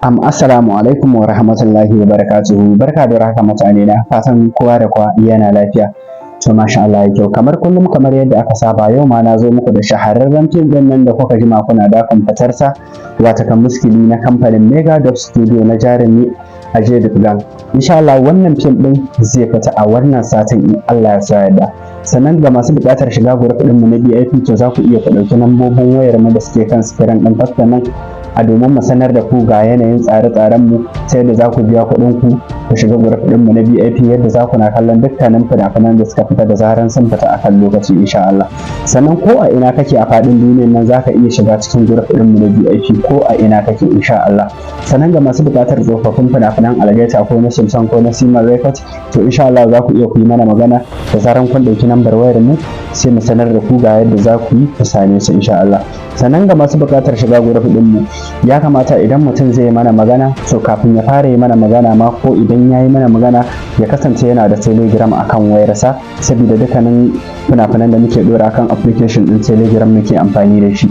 Assalamu alaikum wa rahmatullahi wa barakatuhu. Barka da warhaka mutane na, fatan kowa da kowa yana lafiya. To, masha Allah, ya kyau. Kamar kullum, kamar yadda aka saba, yau ma na zo muku da shahararren fim ɗin nan da kuka jima kuna dakon fitarsa, watakan Muskili na kamfanin Mega Dub Studio na jarumi Ajay Devgn. Insha Allah wannan fim ɗin zai fita a wannan satin in Allah ya so yarda. Sannan ga masu buƙatar shiga group ɗinmu na VIP, to za ku iya ku ɗauki lambobin wayar mu da suke kan screen ɗin fasta nan a domin mu sanar da ku ga yanayin tsare-tsaren mu ta yadda za ku biya kuɗin ku ku shiga group ɗin mu na VIP, yadda za ku na kallon dukkanin fina-finan da suka fita da zaran sun fita akan lokaci, insha Allah. Sannan ko a ina kake a faɗin duniyar nan, za ka iya shiga cikin group ɗin mu na VIP ko a ina kake, insha Allah. Sannan ga masu buƙatar tsofaffin fina-finan Algaita ko na Simpson ko na Sima Record, to insha Allah za ku iya ku yi mana magana da zaran kun ɗauki lambar wayar mu, sai mu sanar da ku ga yadda za ku yi ku same su, insha Allah. Sannan ga masu buƙatar shiga group ɗin mu, ya kamata idan mutum zai yi mana magana, to kafin ya fara yi mana magana ma, ko idan ya yi mana magana, ya kasance yana da Telegram a kan wayarsa, saboda dukkanin fina-finan da muke dora kan application din Telegram muke amfani da shi.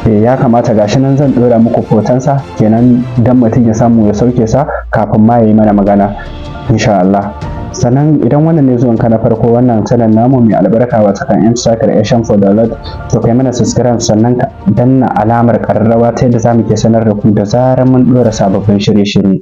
Ya kamata, gashi nan zan dora muku hotonsa kenan, dan mutum ya samu ya sauke sa kafin ma ya yi mana magana, insha Allah. Sannan idan wannan ne zuwan ka na farko wannan channel namu mai albarka, wata kan M Star Creation for Download, to kai mana subscribe, sannan ka danna alamar kararrawa ta yadda zamu ke sanar da ku da zarar mun dora sababbin shirye-shirye.